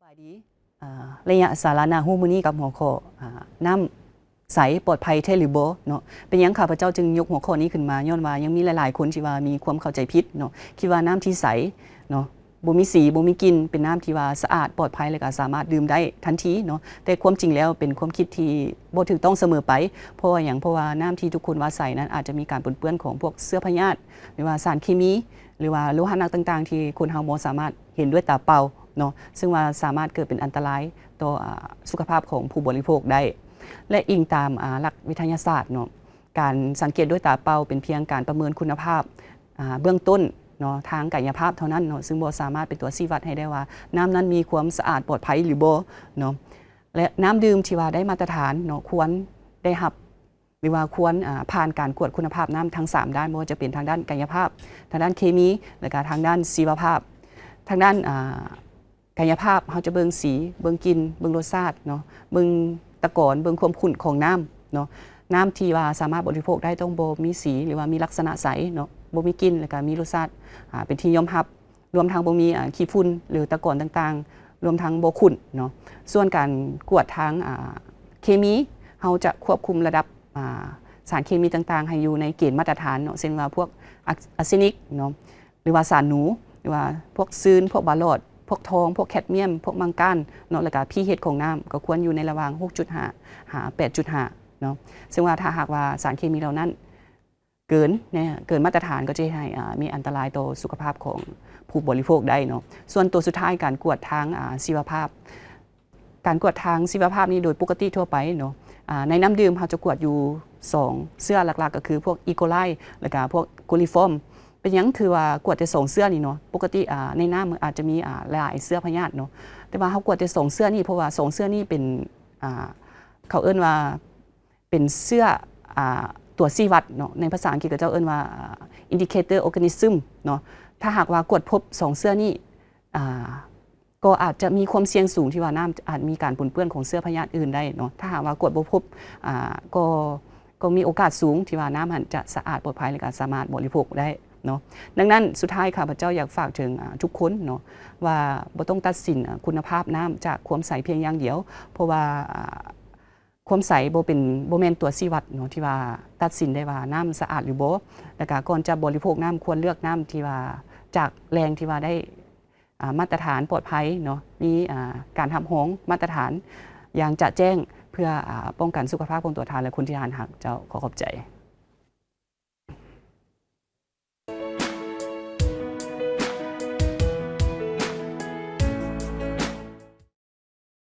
ສະບາຍດີ ອາ ໄລຍະສາລະໜ້າຮູ້ມື້ນີ້ກັບຫົວຂໍ້ ອາ ນ້ຳໃສປອດໄພແທ້ຫຼືບໍ່ເນາະ. ເປັນຫຍັງຂ້າພະເຈົ້າຈຶ່ງຍົກຫົວຂໍ້ນີ້ຂຶ້ນມາ? ຍ້ອນວ່າຍັງມີຫຼາຍໆຄົນທີ່ວ່າມີຄວາມເຂົ້າໃຈຜິດເນາະ, ຄິດວ່ານ້ຳທີ່ໃສເນາະ ບໍ່ມີສີ ບໍ່ມີກິ່ນ ເປັນນ້ຳທີ່ວ່າສະອາດ ປອດໄພ ແລະກະສາມາດດື່ມໄດ້ທັນທີເນາະ. ແຕ່ຄວາມຈິງແລ້ວເປັນຄວາມຄິດທີ່ບໍ່ຖືກຕ້ອງສະເໝີໄປ. ເພາະວ່າຫຍັງ? ເພາະວ່ານ້ຳທີ່ທຸກຄົນວ່າໃສນັ້ນອາດຈະມີການປົນເປື້ອນຂອງພວກເຊື້ອພະຍາດ ຫຼືວ່າສານເຄມີ ຫຼືວ່າໂລຫະໜັກຕ່າງໆ ທີ່ຄົນເຮົາບໍ່ສາມາດເຫັນດ້ວຍຕາເປົ່າເນາະ, ເຊິ່ງວ່າສາມາດເກີດເປັນອັນຕະລາຍຕໍ່ ອາ ສຸຂະພາບຂອງຜູ້ບໍລິໂພກໄດ້. ແລະ ອີງຕາມ ອາ ຫຼັກວິທະຍາສາດເນາະ, ການສັງເກດດ້ວຍຕາເປົ່າເປັນພຽງການປະເມີນຄຸນນະພາບ ອາ ເບື້ອງຕົ້ນເນາະ ທາງກາຍຍະພາບເທົ່ານັ້ນເນາະ, ຊຶ່ງບໍ່ສາມາດເປັນຕົວຊີ້ວັດໃຫ້ໄດ້ວ່ານ້ຳນັ້ນມີຄວາມສະອາດປອດໄພຫຼືບໍ່ເນາະ. ແລະ ນ້ຳດື່ມທີ່ວ່າໄດ້ມາດຕະຖານເນາະ ຄວນໄດ້ຮັບ ຫຼືວ່າຄວນ ອາ ຜ່ານການກວດຄຸນນະພາບນ້ຳທັງສາມດ້ານ, ບໍ່ວ່າຈະເປັນທາງດ້ານກາຍຍະພາບ, ທາງດ້ານເຄມີ ແລະກະທາງດ້ານຊີວະພາບ. ທາງດ້ານ ອາ ກາຍຍະພາບ ເຮົາຈະເບິ່ງສີ ເບິ່ງກິ່ນ ເບິ່ງລົດຊາດເນາະ, ເບິ່ງຕະກອນ ເບິ່ງຄວາມຂຸ້ນຂອງນ້ຳເນາະ. ນ້ຳທີ່ວ່າສາມາດບໍລິໂພກໄດ້ຕ້ອງບໍ່ມີສີ ຫຼືວ່າມີລັກສະນະໃສເນາະ, ບໍ່ມີກິ່ນ ແລະກະມີລົດຊາດ ອາ ເປັນທີ່ຍອມຮັບ, ລວມທັງບໍ່ມີ ອາ ຂີ້ຝຸ່ນ ຫຼືຕະກອນຕ່າງໆ, ລວມທັງບໍ່ຂຸ້ນເນາະ. ສ່ວນການກວດທາງ ອາ ເຄມີ ເຮົາຈະຄວບຄຸມລະດັບ ອາ ສານເຄມີຕ່າງໆ ໃຫ້ຢູ່ໃນເກນມາດຕະຖານເນາະ, ເຊັ່ນວ່າພວກອາ ອາເຊນິກເນາະ ຫຼືວ່າສານໜູ ຫຼືວ່າພວກຊືນ ພວກບາຫຼອດ ພວກທອງ ພວກແຄດມຽມ ພວກມັງການເນາະ, ແລ້ວກະ pH ຂອງນ້ຳກໍຄວນຢູ່ໃນລະຫວ່າງ ຫົກຈຸດຫ້າ ຫາ ແປດຈຸດຫ້າເນາະ. ເຊິ່ງວ່າຖ້າຫາກວ່າສານເຄມີເຫຼົ່ານັ້ນເກີນເນາະ ເກີນມາດຕະຖານ ກໍຈະເຮັດໃຫ້ ອາ ມີອັນຕະລາຍຕໍ່ສຸຂະພາບຂອງຜູ້ບໍລິໂພກໄດ້ເນາະ. ສ່ວນຕົວສຸດທ້າຍ ການກວດທາງ ອາ ຊີວະພາບ ການກວດທາງຊີວະພາບນີ້ໂດຍປົກກະຕິທົ່ວໄປເນາະ ອາ ໃນນ້ຳດື່ມເຮົາຈະກວດຢູ່ສອງເຊື້ອຫຼັກໆ ກໍຄືພວກອີໂຄໄລ ແລ້ວກະພວກໂຄລີຟອມ. ເປັນຫຍັງຖືວ່າກວດແຕ່ສອງເຊື້ອນີ້ເນາະ? ປົກກະຕິ ອາ ໃນນ້ຳມັນອາດຈະມີ ອາ ຫຼາຍເຊື້ອພະຍາດເນາະ, ແຕ່ວ່າເຮົາກວດແຕ່ສອງເຊື້ອນີ້ ເພາະວ່າສອງເຊື້ອນີ້ເປັນ ອາ ເຂົາເອີ້ນວ່າເປັນເຊື້ອ ອາ ຕົວຊີ້ວັດເນາະ, ໃນພາສາອັງກິດເຂົາເຈົ້າເອີ້ນວ່າ indicator organism ເນາະ. ຖ້າຫາກວ່າກວດພົບສອງເຊື້ອນີ້ ອາ ກໍອາດຈະມີຄວາມສ່ຽງສູງທີ່ວ່ານ້ຳອາດມີການປົນເປື້ອນຂອງເຊື້ອພະຍາດອື່ນໄດ້ເນາະ. ຖ້າຫາກວ່າກວດບໍ່ພົບ ອາ ກໍ ກໍມີໂອກາດສູງທີ່ວ່ານ້ຳຫັ້ນຈະສະອາດປອດໄພ ແລະກະສາມາດບໍລິໂພກໄດ້ເນາະ. ດັ່ງນັ້ນ ສຸດທ້າຍຂ້າພະເຈົ້າຢາກຝາກເຖິງ ອາ ທຸກຄົນເນາະ ວ່າບໍ່ຕ້ອງຕັດສິນ ອາ ຄຸນນະພາບນ້ຳຈາກຄວາມໃສພຽງຢ່າງດຽວ, ເພາະວ່າ ອາ ຄວາມໃສບໍ່ເປັນ ບໍ່ແມ່ນຕົວຊີ້ວັດເນາະ ທີ່ວ່າຕັດສິນໄດ້ວ່ານ້ຳສະອາດຫຼືບໍ່. ແລ້ວກະກ່ອນຈະບໍລິໂພກນ້ຳ ຄວນເລືອກນ້ຳທີ່ວ່າຈາກແຫຼ່ງທີ່ວ່າໄດ້ ອາ ມາດຕະຖານປອດໄພເນາະ, ມີ ອາ ການຮັບຮອງມາດຕະຖານຢ່າງຈະແຈ້ງ ເພື່ອ ອາ ປ້ອງກັນສຸຂະພາບຂອງຕົວທ່ານ ແລະ ຄົນທີ່ທ່ານຮັກ. ເຈົ້າ ຂໍຂອບໃຈ.